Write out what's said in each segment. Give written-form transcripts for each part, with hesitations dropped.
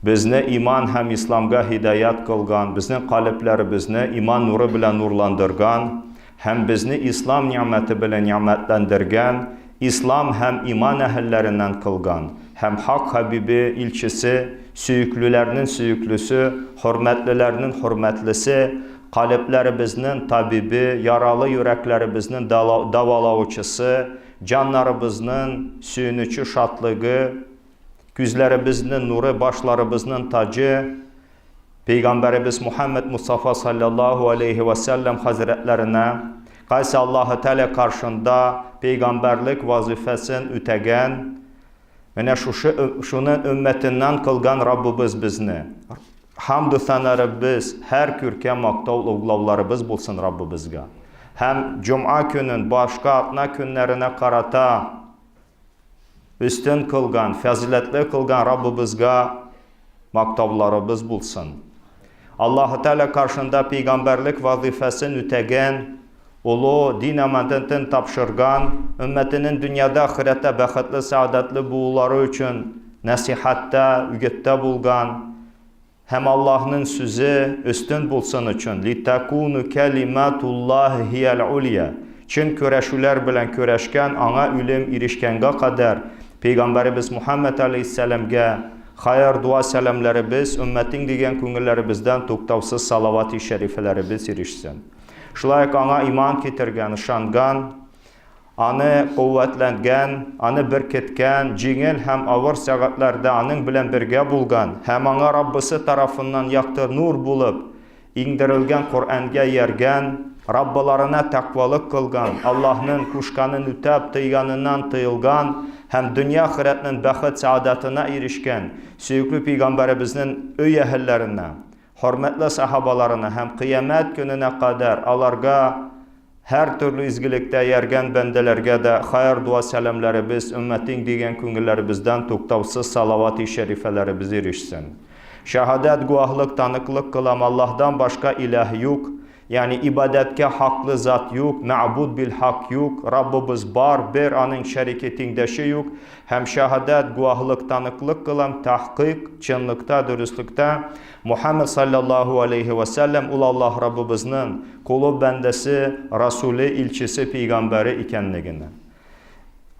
Безне иман һәм исламга һидаят кылган, безнең калебләребезне иман нуры белән нурландырган һәм безне ислам нигъмәте белән нигъмәтләндергән, ислам һәм иман әһелләреннән кылган һәм хак хәбибе, илчесе, сөеклеләрнең сөеклесе, хөрмәтлеләрнең хөрмәтлесе, калебләребезнең табибе, яралы йөрәкләребезнең дәвалаучысы, җаннарыбызның сөенече-шатлыгы, Күзләребезнең нуры, башларыбызның таҗы, Пәйгамбәребез Мухәммәд Мустафа салләллаһу алейһи вә сәлләм хәзрәтләренә, кайсы Аллаһы Тәгалә каршында пәйгамбәрлек вазыйфасын үтәгән, менә шушы шуның өммәтеннән кылган Раббыбыз безне. Хамду сәнәребез, һәр күркәм мактау олуглауларыбыз булсын Раббыбызга. Һәм җомга көнен башка атна көннәренә карата Өстен кылган, фәзыйләтле кылган Раббыбызга мактауларыбыз булсын. Аллаһы Тәгалә каршында пәйгамбәрлек вазыйфасын үтәгән, олы дин аманәтен тапшырган, өммәтенең дөньяда, ахирәттә бәхетле, сәгадәтле булулары өчен нәсыйхәттә, үгеттә булган һәм Аллаһның сүзе өстен булсын өчен, литакуну кәлиматуллаһи һиял улья, чын көрәшүләр белән көрәшкән, аңа үлем ирешкәнгә кадәр, Пәйгамбәребез Мухәммәд аләйһиссәламгә хәер дуа сәламләребез, өммәтең дигән күңелләребездән туктаусыз салавати шәрифәләребез ирешсен. Шулай ук аңа иман китергән, ышанган, Аны куәтләнгән, аны беркеткән, җиңел һәм авыр сәгатьләрдә аның белән бергә булган һәм аңа Раббысы тарафыннан якты нур булып иңдерелгән Коръәнгә ияргән, Раббыларына тәкъвалык кылган, Аллаһның кушканын үтәп, тыйганыннан тыелган һәм дөнья-ахирәтнең бәхет-сәгадәтенә ирешкән сөекле пәйгамбәребезнең өй әһелләренә, хөрмәтле сахабаларына һәм кыямәт көненә кадәр аларга Һәр төрле изгелектә ияргән бәндәләргә дә хәер-дуа сәламләребез, өммәтең дигән күңелләребездән туктаусыз салавати шәрифәләребез ирешсен. Шәһадәт, гуаһлык, таныклык кылам, Аллаһдан башка иләһ юк, ягъни ибадәткә хаклы зат юк, мәгъбуд бил хак юк, Раббыбыз бар, бер, аның шәрике, тиңдәше юк, һәм шәһадәт, гуаһлык, таныклык кылам, тәхкыйк, чынлыкта, дөреслектә, Мухаммад салләллаһу алейһи вә сәлләм ул Аллаһ Раббыбызның колы, бәндәсе, расуле, илчесе, пәйгамбәре икәнлегенә.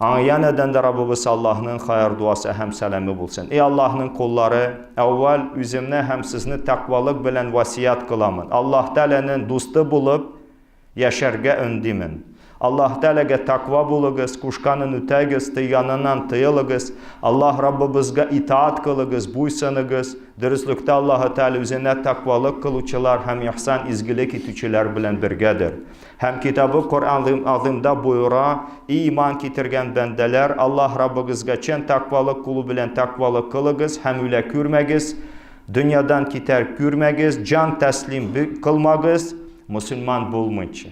Аңа янәдән дә Раббыбыз Аллаһның хәер дуасы һәм сәламе булсын. Эй Аллаһның коллары, әүвәл үземне һәм сезне тәкъвалык белән васият кыламын. Аллаһ Тәгаләнең дусты булып, Яшәргә өндимен. Аллаһ Тәгаләгә тәкъва булыгыз, кушканын үтәгез, тыйганыннан тыелыгыз, Аллаһ Раббыбызга итаать кылыгыз, буйсыныгыз. Дөреслектә Аллаһы Тәгалә үзенә тәкъвалык кылучылар һәм ихсан изгелек итүчеләр белән бергәдер. Һәм Китабы Коръән Азыймда боера, И иман китергән бәндәләр, Аллаһ Раббыгызга чын тәкъвалык кылу белән тәкъвалык кылыгыз һәм үлә күрмәгез, дөньядан китәр күрмәгез, җан тәслим кылмагыз, Мөселман булмыйча.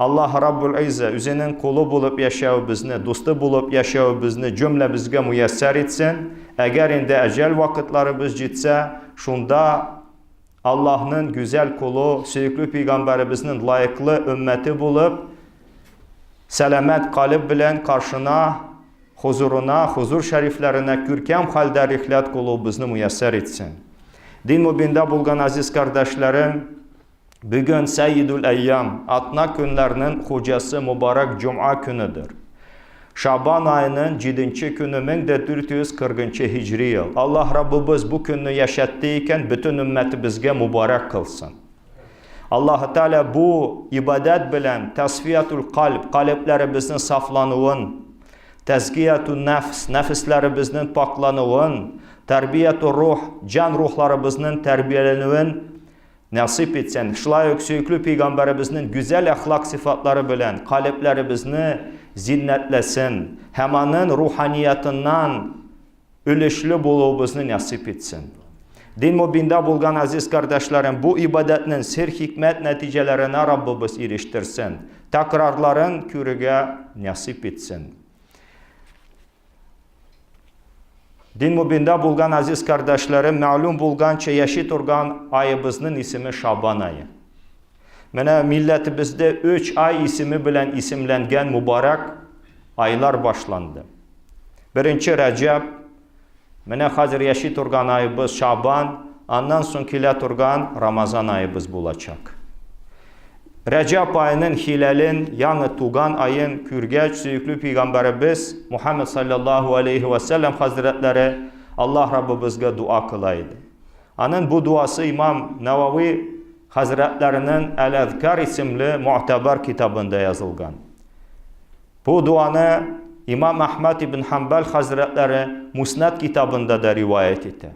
Аллаһ Раббул Иззә үзенең колы булып яшәвебезне, дусты булып яшәвебезне җөмләбезгә муяссәр итсен. Әгәр инде әҗәл вакытларыбыз җитсә, шунда Аллаһның гүзәл колы, сөекле пәйгамбәребезнең лаеклы өммәте булып, сәламәт калеб белән каршына, хозурына, хозур шәрифләренә күркәм хәлдә рихләт кылуыбызны муяссәр итсен. Дин мубинда булган азиз кардәшләрем, Бүген Сәйидул Әйям, атна көннәрнең хуҗасы мөбарәк җомга көнедер. Шабан аеның 7 көне 1440 һиҗри ел. Аллаһ Раббыбыз бу көнне яшәтте икән, бөтен өммәтебезгә мөбарәк кылсын. Аллаһ Тәгалә бу ибадәт белән тасфиятул кальб, калебләребезнең сафлануын, тәзкиятун нәфс, нәфесләребезнең пакълануын, тәрбиятур рух, җан рухларыбызның тәрбияләнүен Нәсыйп итсен. Шулай ук сөекле пәйгамбәребезнең гүзәл әхлак сыйфатлары белән калебләребезне зиннәтләсен һәм аның руханиятыннан өлешле булуыбызны нәсыйп итсен. Дин мубинда булган азиз кардәшләрем, бу ибадәтнең сер хикмәт нәтиҗәләренә Раббыбыз ирештерсен, тәкрарларын күрергә нәсыйп итсен. Дин мубинда булган азиз кардәшләрем, мәгълүм булганча яши торган аебызның исеме Шабан ае. Менә милләтебездә 3 ай исеме белән исемләнгән мубарак айлар башланды. Беренче Раҗаб, Менә хәзер яши торган аебыз Шабан, аннан соң килә торган Рамазан аебыз булачак. Рәҗәб аеның хиләлен, яңы туган аен күргәч, сөекле пәйгамбәребез Мухаммед саллаллаһу алейхи ва сәлләм хәзрәтләре Аллаһ Раббыбызга дуа кыла иде. Аның бу дуасы имам Навави хәзрәтләренең Әл-Әзкар исемле муътабар китабында язылган. Бу дуаны имам Әхмәд ибн Ханбал хәзрәтләре Муснад китабында да риваять итә.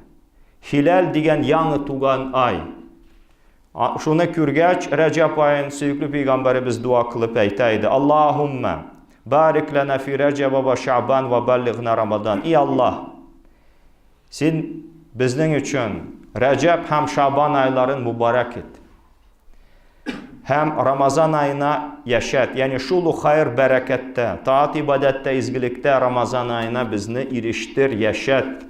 Хиләл дигән яңы туган ай. Шуны күргәч, Рәҗәб аен сөекле пәйгамбәребез дуа кылып әйтә иде. Аллаһумма барик лана фи Рәҗәб ва Шабан ва баллигна Рамадан. И Аллаһ, син безнең өчен Рәҗәб һәм Шабан айларын мубарак ит. Һәм Рамазан аена яшәт. Ягъни шул ук хайр бәрәкәттә, таат ибадәттә, изгелектә Рамазан аена безне ирештер, яшәт.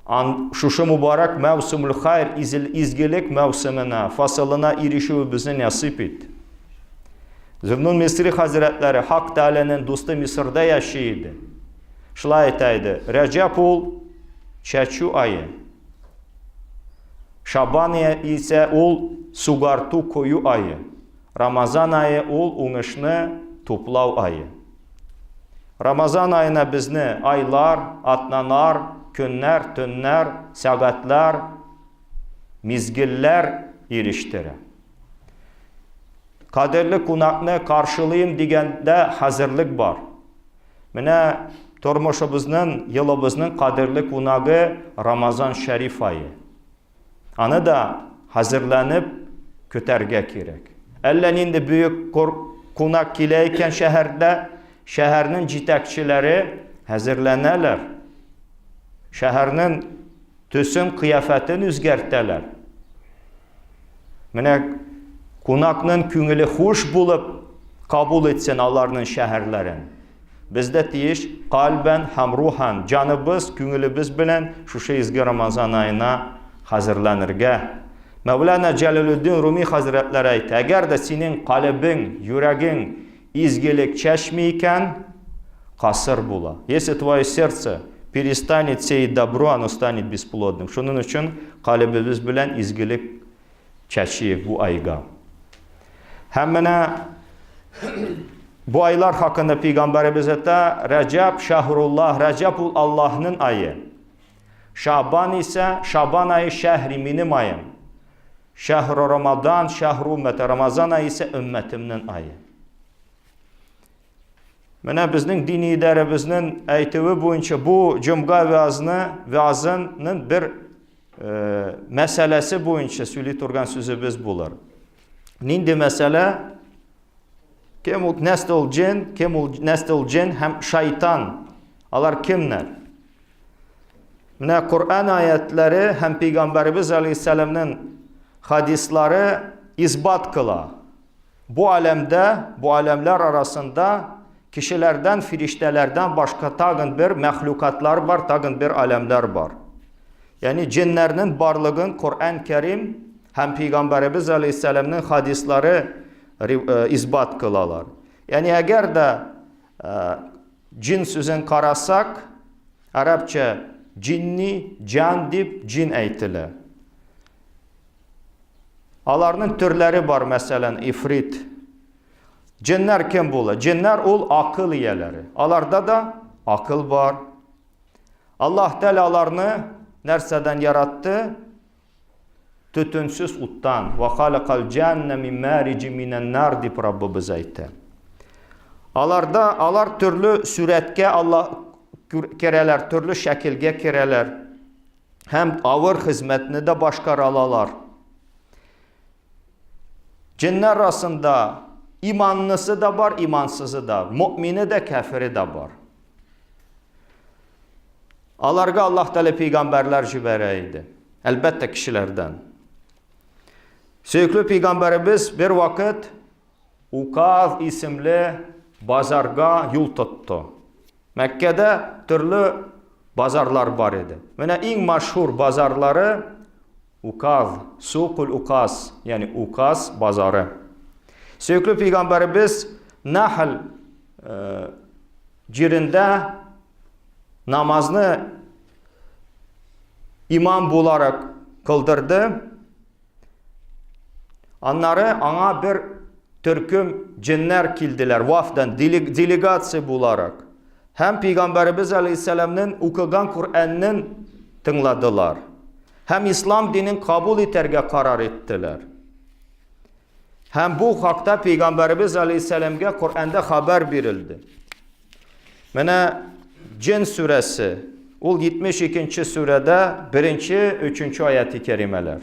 Ан, шушы мубарак мәүсүмул хайр, изел, изгелек мәүсеменә, фасылына ирешүебезне насыйп ит. Зөбнун Мисри хәзрәтләре Хак Тәгаләнең дусты Мисырда яши иде. Шулай әйтә иде. Рәҗәб ул чәчү ае. Шабан исә ул сугарту кою ае. Рамазан ае ул уңышны туплау ае. Рамазан аена безне айлар, атналар, көннәр, төннәр, сәгатьләр, мизгелләр ирештерә. Кадерле кунакны каршылыйм дигәндә хәзерлек бар. Менә тормышыбызның, елыбызның кадерле кунагы Рамазан шәриф ае. Аны да хәзерләнеп көтәргә кирәк. Әллә нинди бөек кунак килә икән шәһәрдә, шәһәрнең җитәкчеләре хәзерләнәләр. Шәһәрнең төсен, кыяфәтен үзгәртәләр. Менә кунакның күңеле хуш булып кабул итсен аларның шәһәрләрен. Без дә тиеш кальбән һәм рухан, җаныбыз, күңелебез белән шушы изге Рамазан аена хәзерләнергә. Мәүлана Җәләлетдин Руми хәзрәтләре әйтә, әгәр дә синең калебең, йөрәгең изгелек чәчми икән, касыр була. Если твое сердце перестанет сеять добро, оно станет бесплодным. Шуның өчен калебебез белән изгелек чәчиек бу айга. Һәм менә бу айлар хакында пәйгамбәребез әйтә, Рәҗәб шәһруллаһ, Рәҗәб ул Аллаһның ае. Шабан исә, Шабан ае шәһри минем аем. Шәһру Рамадан, шәһру уммәте, Рамазан ае исә өммәтемнең ае. Менә безнең дини идарәбезнең әйтүе буенча бу җомга вәазны, вәазының бер мәсьәләсе буенча сөйли торган сүзебез булыр. Нинди мәсьәлә? Кем ул нәрсә ул җен, кем ул нәрсә ул җен һәм шайтан? Алар кемнәр? Менә Коръән аятлары һәм Пәйгамбәребез алейһиссәламның хадислары исбат кыла. Бу аләмдә, бу аләмләр арасында кешеләрдән, фириштәләрдән башка тагын бер мәхлукатлар бар, тагын бер аләмләр бар. Ягъни җеннәрнең барлыгын Коръән Кәрим һәм Пәйгамбәребез алейһиссәламның хадислары э, исбат кылалар. Ягъни әгәр дә э, җин сүзен карасак, арабча җинни, җан дип җин әйтелә. Аларның төрләре бар, мәсәлән, ифрит. Җеннәр кем була? Җеннәр ул акыл ияләре. Аларда да акыл бар. Аллаһ Тәгалә аларны нәрсәдән яратты? Төтенсез уттан. Ва халакал җанна мин мариҗи минән нар дип Раббыбыз әйтте. Аларда алар төрле сүрәткә Аллаһ керәләр, төрле шәкелгә керәләр. Һәм авыр хезмәтне дә башкара алалар. Җеннәр арасында иманлысы да бар, имансызы да, мөмине дә, кәфире дә бар. Аларга Аллаһ Тәгалә пәйгамбәрләр җибәрә иде. Әлбәттә, кешеләрдән. Сөекле пәйгамбәребез бер вакыт Указ исемле базарга юл тотты. Мәккәдә төрле базарлар бар иде. Менә иң мәшһүр базарлары Указ, Сукул Указ, ягъни Указ базары. Сөекле пәйгамбәребез Нахл э, җирендә Намазны имам буларак кылдырды. Аннары аңа бер төркем җеннәр килделәр, вафдан, делегация буларак. Һәм пәйгамбәребез алейһиссәламнең укыган Коръәннен тыңладылар. Һәм ислам динен кабул итәргә карар иттеләр. Һәм бу хакта пәйгамбәребез алейһиссәламгә Коръәндә хәбәр бирелде. Менә Җен сүрәсе, ул 72 сүрәдә беренче, өченче аяти кәримәләр.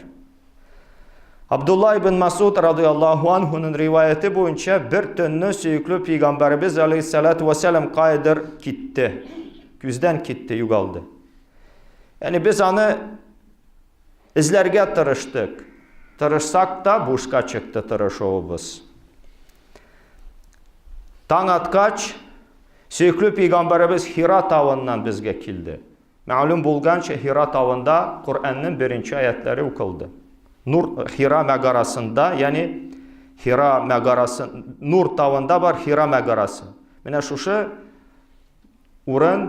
Абдулла ибн Масуд радиаллаху анхуның риваяте буенча бер төнне сөекле пәйгамбәребез алейһиссалату вассалам кайдыр китте. Күздән китте, югалды. Ягъни без аны эзләргә тырыштык. Тырышсак та бушка чыкты тырышуыбыз. Таң аткач, сөекле пәйгамбәребез Хира тавыннан безгә килде. Мәгълүм булганча, Хира тавында Коръәннең беренче аятләре укылды. Нур Хира мәгарасында, ягъни Хира мәгарасы, Нур тавында бар Хира мәгарасы. Менә шушы урын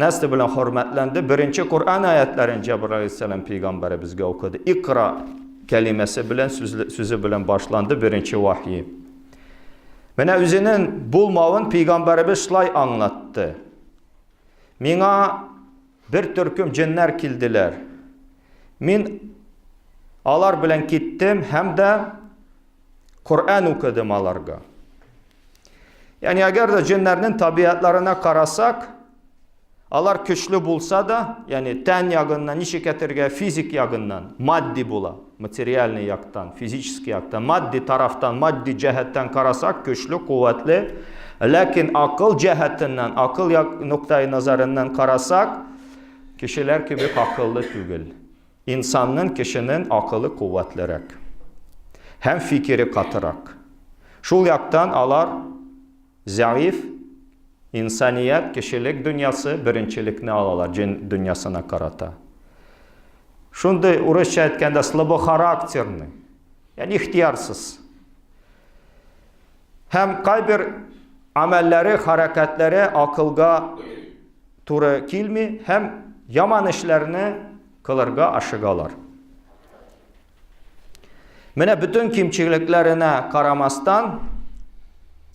нәрсә белән хөрмәтләнде? Беренче Коръән аятләрен Җәбраил алейһиссәлам пәйгамбәребезгә укыды. Икра кәлимәсе белән сүзе белән башланды беренче вахи. Менә үзенең булмавын пәйгамбәребез шулай аңлатты. Миңа бер төркем җеннәр килделәр. Мин алар белән киттем һәм дә Коръән укыдым аларга. Ягъни әгәр дә җеннәрнең табигатьләренә карасак, алар көчле булса да, ягъни тән ягыннан, ничек әйтергә, физик ягыннан, матди була, материальный яктан, физический яктан, матди тарафтан, матди җәһәттән карасак, көчле, куәтле. Ләкин акыл җәһәтеннән, акыл як ноктаи назарыннан карасак, кешеләр кебек акыллы түгел. Инсанның, кешенең акылы куәтлерәк һәм фикере катырак. Шул яктан алар зәгыйфь, инсаният, кешелек дөньясы беренчелекне алалар җен дөньясына карата. Шундый, урысча әйткәндә, слабохарактерный, ягъни ихтиярсыз. Һәм кайбер амәлләре, хәрәкәтләре акылга туры килми һәм яман эшләрне кылырга ашыгалар. Менә бөтен кимчелекләренә карамастан,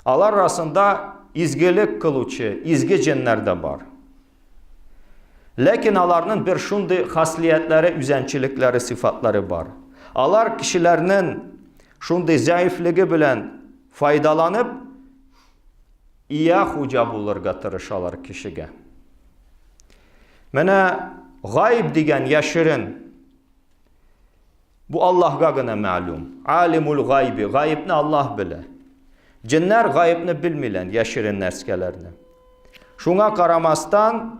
алар арасында изгелек кылучы, изге җеннәр дә бар. Ләкин аларның бер шундый хаслиятләре, үзәнчелекләре, сыйфатлары бар. Алар кешеләрнең шундый зәгыйфьлеге белән файдаланып, ия хуҗа булырга тырышалар кешегә. Менә гайб дигән яшерен бу Аллаһга гына мәгълүм. Алимул гайби, гайбны Аллаһ белә. Җеннәр гайбны белмиләр, яшерен нәрсәләрне. Шуңа карамастан,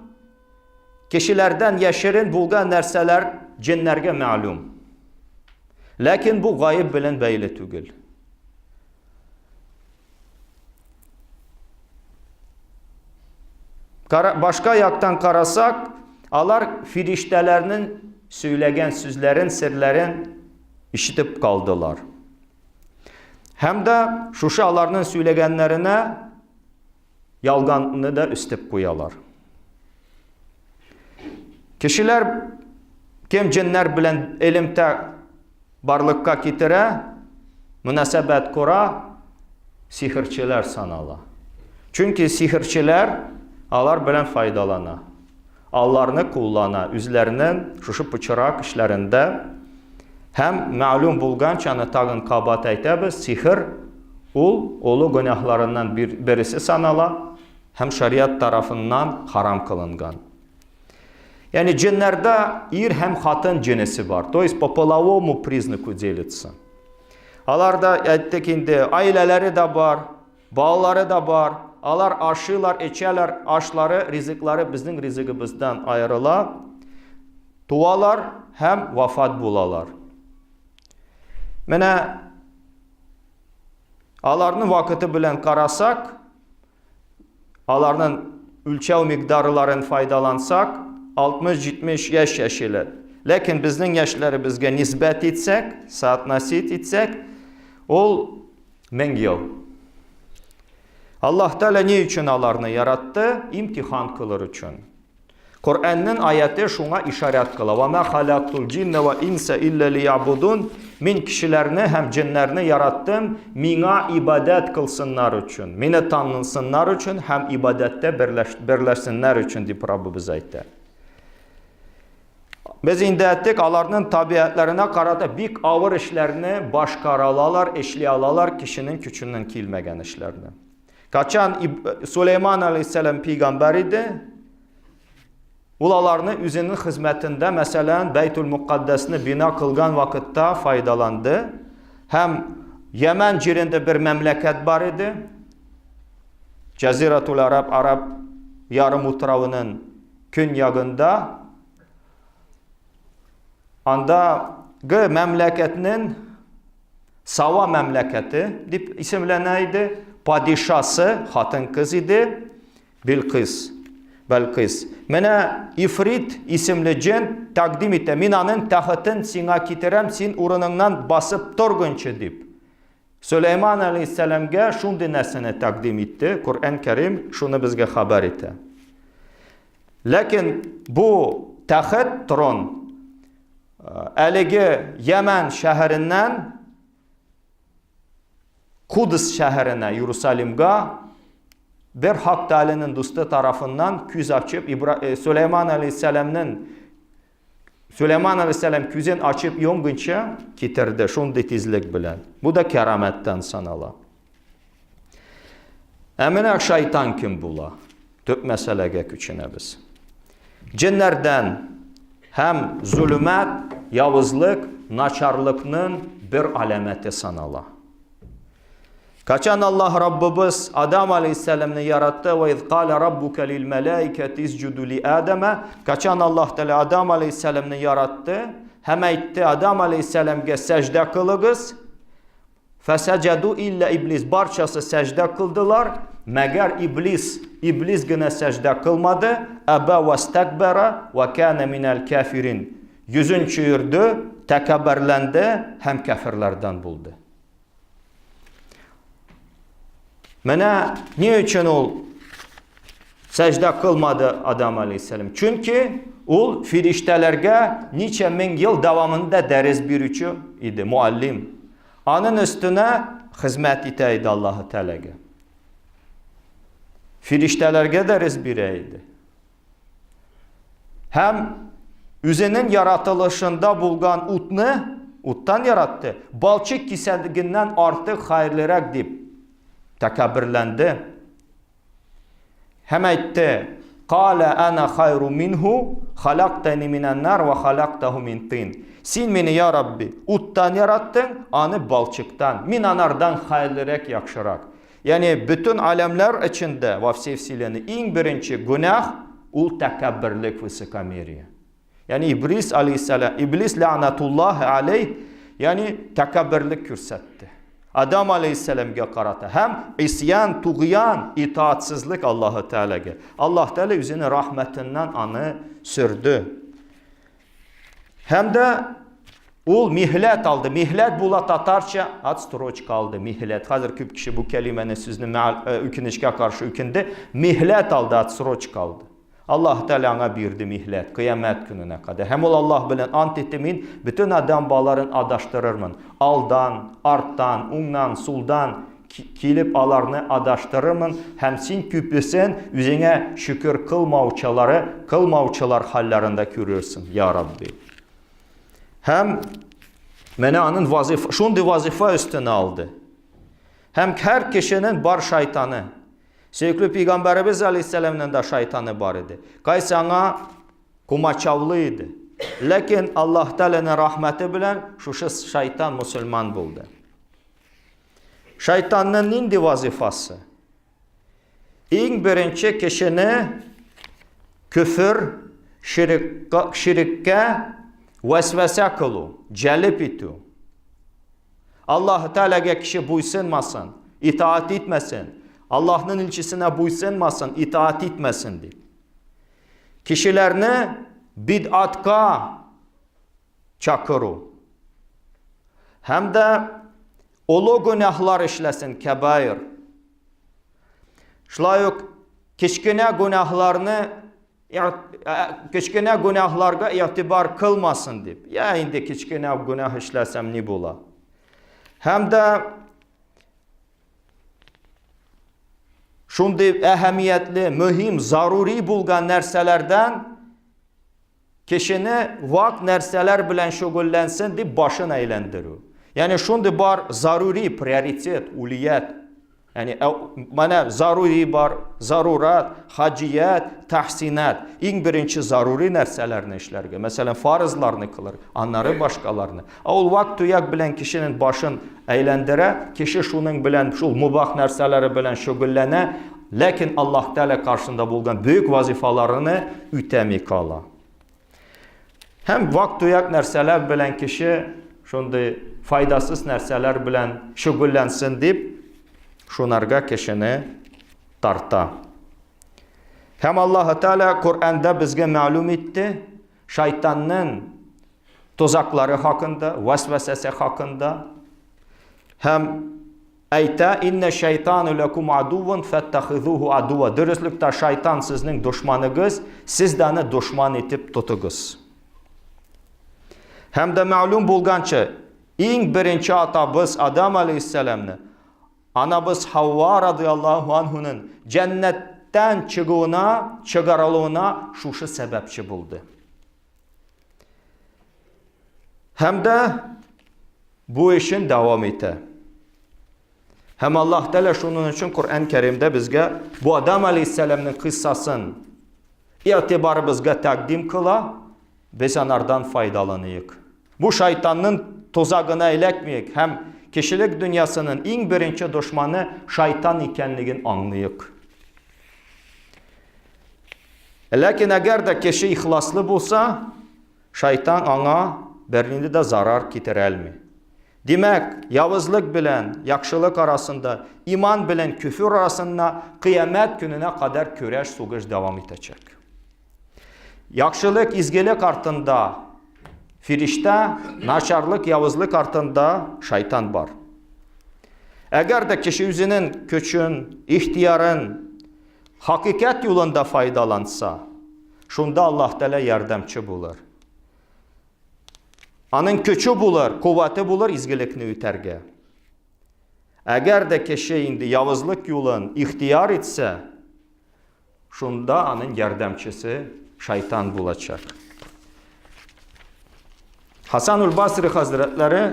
кешеләрдән яшерен булган нәрсәләр җеннәргә мәгълүм. Ләкин бу гайб белән бәйле түгел. Башка яктан карасак, алар фириштәләрнең сөйләгән сүзләрен, серләрен ишетеп калдылар. Һәм дә шушы аларның сөйләгәннәренә ялганны да өстәп куялар. Кешеләр кем җеннәр белән элемтә барлыкка китерә, мөнәсәбәт кора, сихерчеләр санала. Чөнки сихерчеләр алар белән файдалана. Аларны куллана үзләренең шушы пычрак эшләрендә. Һәм мәгълүм булганча, аны тагын кабат әйтәбез, сихер ул олы гөнаһларыннан бересе санала һәм шариат тарафыннан харам кылынган. Ягъни җеннәрдә ир һәм хатын җенесе бар. То есть по половому признаку делится. Аларда әйттек инде, аиләләре дә бар, балалары да бар. Алар ашыйлар, эчәләр, ашлары, ризыклары безнең ризыгыбыздан аерыла. Туалар һәм вафат булалар. Менә аларның вакыты белән карасак, Аларның үлчәү микъдарларын файдалансак, 60-70 яшь яшиләр. Ләкин безнең яшьләребезгә нисбәт итсәк, соотносить итсәк, ул 1000 ел. Аллаһ Тәгалә ни өчен аларны яратты? Имтихан кылыр өчен. Коръәннең аяте шуңа ишарәт кыла. Ва ма халактул җинна ва инса илля лиябудун. Мин кешеләрне һәм җеннәрне яраттым, миңа ибадәт кылсыннар өчен, мине танынсыннар өчен һәм ибадәттә берләшсеннәр өчен дип Раббыбыз әйтә. Без инде әйттек, аларның табигатьләренә карата бик авыр эшләрне башкара алалар, эшли алалар, кешенең көченнән килмәгән эшләрне. Качан Сулейман алейхиссалам пәйгамбәр иде, ул аларны үзенең хезмәтендә, мәсәлән, Бәйтул Мукаддәсне бина кылган вакытта файдаланды. Һәм Йәмән җирендә бер мәмләкәт бар иде. Җазиратул Араб, Араб ярым утравының көньягында андагы мәмләкәтнең Сава мәмләкәте дип исемләнә иде. Падишасы хатын-кыз иде. Билкис. Бәлкис. Менә Ифрит исемле җен тәкъдим итә. Мин аның тәхетен сиңа китерәм, син урыныңнан басып торгынчы дип. Сөләйман алейһиссәламгә шундый нәрсәне тәкъдим итте, Коръән Кәрим шуны безгә хәбәр итә. Ләкин бу тәхет, трон, әлеге Йәмән шәһәреннән Кудс шәһәренә, Иерусалимга бер Хак Тәгаләнең дусты тарафыннан күз ачып, Сөләйман алейһиссәламнең Сөләйман алейһиссәлам күзен ачып йомгынча китерде шундый тизлек белән. Бу да кәрамәттән санала. Ә менә шайтан кем була? Төп мәсьәләгә күченәбез. Җеннәрдән һәм зөлүмәт, явызлык, начарлыкның бер аләмәте санала. Качан Аллаһ Раббыбыз Адам алейһиссәламны яратты, ва из каля раббука лил мәлаикати исҗуду ли Адама, качан Аллаһ Тәгалә Адам алейһиссәламны яратты һәм әйтте, Адам алейһиссәламгә сәҗдә кылыгыз. Фәсәҗәду илля иблис, барчасы сәҗдә кылдылар, мәгәр иблис, иблис генә сәҗдә кылмады, әбә вастакбара ва кана минәл кафирин. Йөзен чөерде, тәкәбберләнде һәм кәферләрдән булды. Менә ни өчен ул сәҗдә кылмады Адам алейхиссәлам? Чөнки ул фириштәләргә ничә мең ел дәвамында дәрес бирүче иде, муаллим. Аның өстенә хезмәт итә иде Аллаһы Тәгаләгә. Фириштәләргә дәрес бирә иде. Һәм үзенең яратылышында булган утны уттан яратты. Балчык кисәгеннән артык хәерлерәк дип тәкәбберләнде. Һәм әйтте: "Кала ана хайру минху, халактани минән нар ва халактаху мин тин." Син мине, я Рабби, уттан яраттың, аны балчыктан. Мин анардан хәерлерәк, яхшырак. Ягъни бөтен аләмләр эчендә, во всей вселенной, иң беренче гүнәһ ул тәкәбберлек, высокомерие. Ягъни Иблис алейхиссалам, Иблис ләгънәтуллаһи алейх, ягъни тәкәбберлек күрсәтте. Адам алейхиссаламга карата һәм исьян, тугъян, итаатсызлык Аллаһы Тәгаләгә. Аллаһ Тәгалә үзенең рәхмәтеннән аны сөрде. Һәм дә ул миһләт алды. Миһләт була татарча отстрочка алды. Миһләт. Хәзер күп кеше бу кәлимәне сүзне үкенечкә каршы үкенде. Миһләт алды, отсрочка алды. Аллаһ Тәгалә аңа бирде миһләт, кыямәт көненә кадәр. Һәм ул Аллаһ белән ант итте, мин бөтен адам балаларын адаштырырмын. Алдан, арттан, уңнан, сулдан килеп аларны адаштырырмын һәм син күпесен үзеңә шөкер кылмаучылары, кылмаучылар хәлләрендә күрерсең, я Рабби. Һәм менә аның вазифа, шундый вазифа өстенә алды. Һәм һәр кешенең бар шайтаны. Сөекле пәйгамбәребез алейһиссәламның да шайтаны бар иде. Кайсы аңа комачаулы иде. Ләкин Аллаһ Тәгаләнең рәхмәте белән шушы шайтан мусульман булды. Шайтанның нинди вазифасы? Иң беренче кешене көфер, ширеккә вәсвәсә кылу, җәлеп итү. Аллаһ Тәгаләгә кеше буйсынмасын, итаат итмәсен, Аллаһның илчесенә буйсынмасын, итаат итмәсен дип. Кешеләрне бидатка чакыру. Һәм дә олы гөнаһлар эшләсен, кәбаир. Шулай ук кечкенә гөнаһларны кечкенә гөнаһларга игътибар кылмасын дип. Я инде кечкенә гөнаһ эшләсәм ни була? Һәм дә шундый әһәмиятле, мөһим, зарури булган нәрсәләрдән кешене вак нәрсәләр белән шөгыльләнсен дип башын әйләндерү. Ягъни шундый бар зарури приоритет, улият. Ягъни менә зарури бар, зарурат, хаҗият, тахсинат. Иң беренче зарури нәрсәләрне эшләргә. Мәсәлән, фарызларны кылыр, аннары башкаларны. Ә ул вак-төяк белән кешенең башын әйләндерә, кеше шуның белән, шул мубах нәрсәләре белән шөгыльләнә, ләкин Аллаһ Тәгалә каршында булган бөек вазифаларыны үтәми кала. Һәм вак-төяк нәрсәләр белән кеше шундый файдасыз нәрсәләр белән шөгыльләнсен дип, шунарга кешене тарта. Һәм Аллаһ Тәгалә Коръәндә безгә мәгълүм итте, шайтанның тозаклары хакында, вәсвәсәсе хакында һәм әйтә, иннә шайтану ләкум адувун фәттахизуху адува. Дөреслектә шайтан сезнең дошманыгыз, сез дә аны дошман итеп тотыгыз. Һәм дә мәгълүм булганча, иң беренче атабыз Адам алейһиссәламны анабыз Хавва радиаллаһу анһуның җәннәттән чыгуына, чыгарылуына шушы сәбәпче булды. Һәм дә бу эшен дәвам итә. Һәм Аллаһ Тәгалә шуның өчен Коръән Кәримдә безгә бу Адам алейһиссәламның кыссасын игътибарыбызга тәкъдим кыла, без анардан файдаланыйк. Бу шайтанның тозагына эләкмиек һәм кешелек дөньясының иң беренче дошманы шайтан икәнлеген аңлыйк. Ләкин әгәр дә кеше ихласлы булса, шайтан аңа бернинди дә зарар китерә алмый. Димәк, явызлык белән яхшылык арасында, иман белән күфер арасында кыямәт көненә кадәр көрәш, сугыш дәвам итәчәк. Яхшылык, изгелек артында фириштә, начарлык, явызлык артында шайтан бар. Әгәр дә кеше үзенең көчен, ихтиярын Хакыйкать юлында файдаланса, шунда Аллаһ Тәгалә ярдәмче булыр. Аның көче булыр, куәте булыр изгелекне үтәргә. Әгәр дә кеше инде явызлык юлын ихтияр итсә, шунда аның ярдәмчесе шайтан булачак. Хасан Уль-Басри хәзрәтләре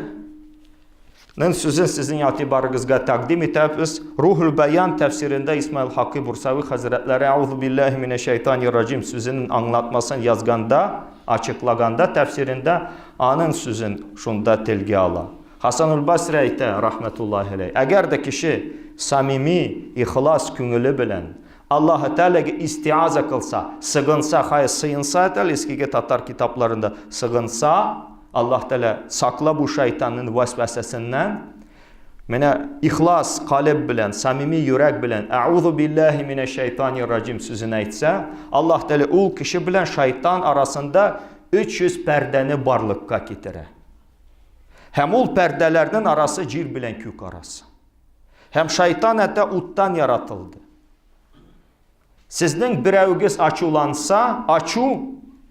нен сүзен сезнең игътибарыгызга тәкъдим итәбез. Рухул Баян тәфсирендә Исмаил Хакы Бурсави хәзрәтләре Аузу биллаһи минәш-шайтанир раҗим сүзенең аңлатмасын язганда, ачыклаганда тәфсирендә аның сүзен шунда телгә ала. Хасан Уль-Басри әйтә, рахматуллаһи алейһ, әгәр дә кеше самими, ихлас күңеле белән Аллаһы Тәгаләгә истиаза кылса, сыгынса, хәер, сыенса әйтәләр, искеге татар китапларында сыгынса, Аллаһ Тәгалә сакла бу шайтанның вәсвәсәсеннән. Менә ихлас калеб белән, самими йөрәк белән Әузу биллаһи минәш шайтанир раҗим сүзен әйтсә, Аллаһ Тәгалә ул кеше белән шайтан арасында 300 пәрдәне барлыкка китерә. Һәм ул пәрдәләрнең арасы җир белән күк арасы. Һәм шайтан әтә уттан яратылды. Сезнең берәүгез ачуланса, ачу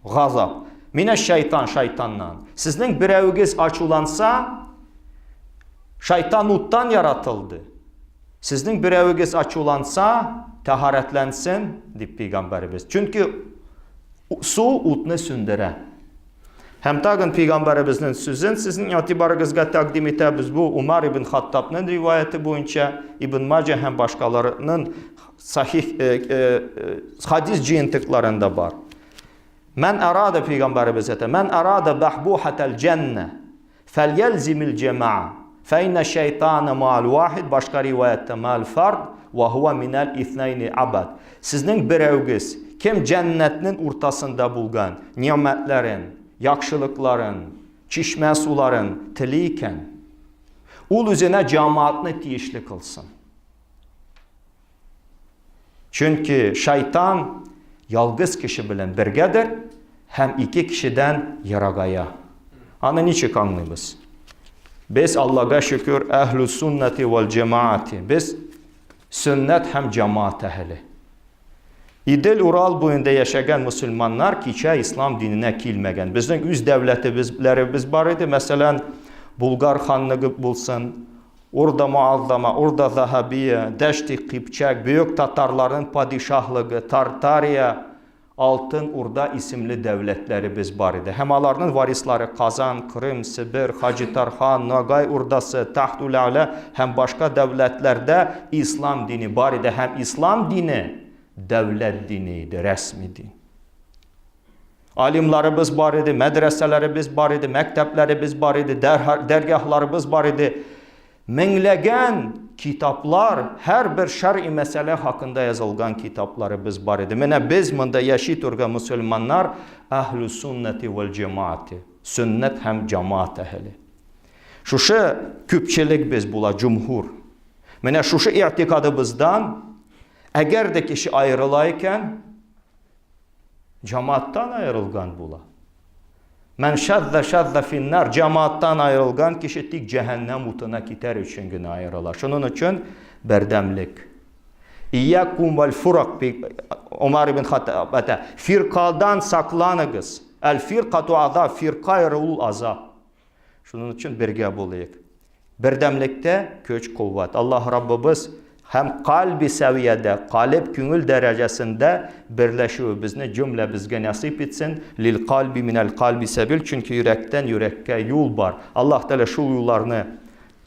газап. Менә шайтан шайтаннан. Сезнең берәүгез ачуланса, шайтан уттан яратылды. Сезнең берәүгез ачуланса, тәһарәтләнсен, дип пәйгамбәребез. Чөнки су утны сүндерә. Һәм тагын пәйгамбәребезнең сүзен сезнең игътибарыгызга тәкъдим итәбез. Бу Умар ибн Хаттабның риваяте буенча Ибн Маҗа һәм башкаларының сахих э, э, э, хадис җыентыкларында бар. Мән арада пәйгамбәребез әйтә, мән арада бахбухатал җәннә фәльялзимил җәмаа фәиннә шайтана маал вахид башка риваятта маал фард ва хуа минәл иснайни абад. Сезнең берәүгез, кем җәннәтнең уртасында булган нигъмәтләрен, яхшылыкларын, чишмә суларын тели икән, ул үзенә җәмәгатьне тиешле кылсын. Чөнки шайтан ялгыз кеше белән бергәдер һәм ике кешедән ерагая. Аны ничек аңлыйбыз? Без Аллага шөкер, әһлү суннати вал җәмаати. Без Сөннәт һәм җәмаат әһеле. Идел-Урал буенда яшәгән мөселманнар кичә ислам диненә килмәгән. Безнең үз дәүләтебезләребез бар иде, мәсәлән, Булгар ханлыгы булсын, Урда Муаззама, Урда Заһабия, Дәшти Кипчәк, Бөек татарларның падишаһлыгы, Тартария, Алтын Урда исемле дәүләтләребез бар иде. Һәм аларның варислары Казан, Крым, Себер, Хаҗи Тархан, Ногай Урдасы, Тахт-ул-Әгъла һәм башка дәүләтләрдә ислам дине бар иде. Һәм ислам дине дәүләт дине иде, рәсми дин. Алимларыбыз бар иде, мәдрәсәләребез бар иде, мәктәпләребез бар иде, дәргяһларыбыз бар иде. Меңләгән китаплар, һәрбер шәръи мәсьәлә хакында язылган китапларыбыз бар иде. Менә без монда яши торган мөселманнар әһлү суннәти вәл җәмаати, сөннәт һәм җәмаат әһеле. Шушы күпчелек без була, җумһур. Менә шушы игътикадыбыздан әгәр дә кеше аерыла икән, Җамааттан аерылган була. Мән шәззә шәззә финнар, җамааттан аерылган кеше тик җәһәннәм утына китәр өчен генә аерыла. Шуның өчен бердәмлек. Иякум вәл фурак, Умар ибн Хаттаб әйтә, фиркадан сакланыгыз. Әл фиркату азап, фирка аерылу азап. Шуның өчен бергә булыйк. Бердәмлектә көч, куәт. Аллаһ Раббыбыз һәм кальби сәвиядә, калеб күңел дәрәҗәсендә берләшүебезне җөмләбезгә насыйп итсен. Лил кальби минәл кальби сәбил, чөнки йөрәктән йөрәккә юл бар. Аллаһ Тәгалә шул юлларны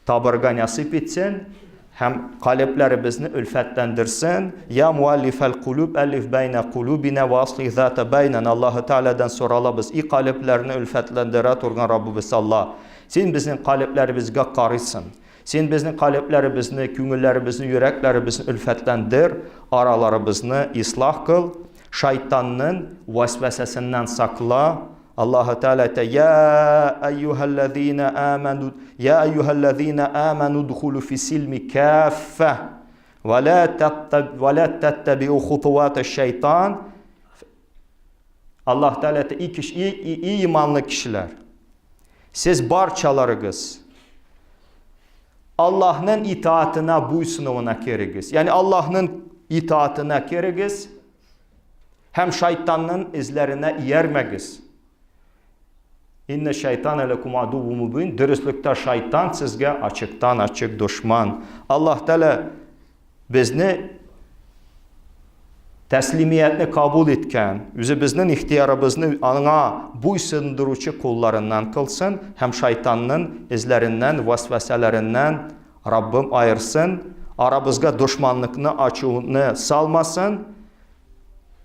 табырга насыйп итсен һәм калебләребезне өлфәтләндерсен. Я муаллифәл кулуб әлиф бәйнә кулубина ва аслих зата бәйнән. Аллаһы Тәгаләдән соралабыз, и калебләрне өлфәтләндерә торган Раббыбыз Аллаһ, син безнең калебләребезгә карыйсың. Син безнең калебләребезне, күңелләребезне, йөрәкләребезне өлфәтләндер, араларыбызны ислах кыл, шайтанның вәсвәсәсеннән сакла. Аллаһы Тәгалә әйтә: "Я әйюһәлләзина аману, я әйюһәлләзина аману дхулу фи силми каффа ва ла таттаб ва ла таттабиу хутувата шайтан." Аллаһ Тәгалә әйтә: "И кеше, и иманлы кешеләр, сез барчаларыгыз Аллаһның итаатына буйсынуына керегез. Ягъни Аллаһның итаатына керегез, Һәм шайтанның эзләренә иярмәгез. Инна шайтана ләкум адуву мубин. Дөреслектә шайтан сезгә ачыктан-ачык дошман. Аллаһ Тәгалә безне тәслимиятне кабул иткән, үзебезнең ихтиярыбызны аңа буйсындыручы кулларыннан кылсын һәм шайтанның эзләреннән, вәсвәсәләреннән Раббым аерсын, арабызга дошманлыкны, ачуны салмасын.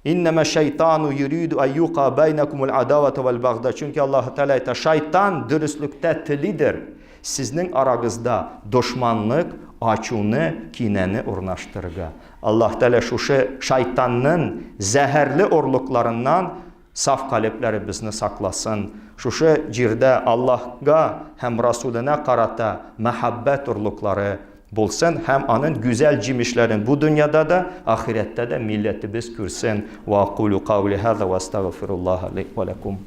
Иннәмә шайтану юриду ай юка бәйнәкумул адавата вәл багда. Чөнки Аллаһ Тәгалә әйтә, шайтан дөреслектә телидер сезнең арагызда дошманлык, ачуны, кинәне урнаштырырга. Аллаһ Тәгалә шушы шайтанның зәһәрле орлыкларыннан саф калебләребезне сакласын. Шушы җирдә Аллаһга һәм Расуленә карата мәхәббәт орлыклары булсын һәм аның гүзәл җимешләрен бу дөньяда да, ахирәттә дә милләтебез күрсен. Ва акулю каули һаза ва астагфируллаһа ли ва лакум.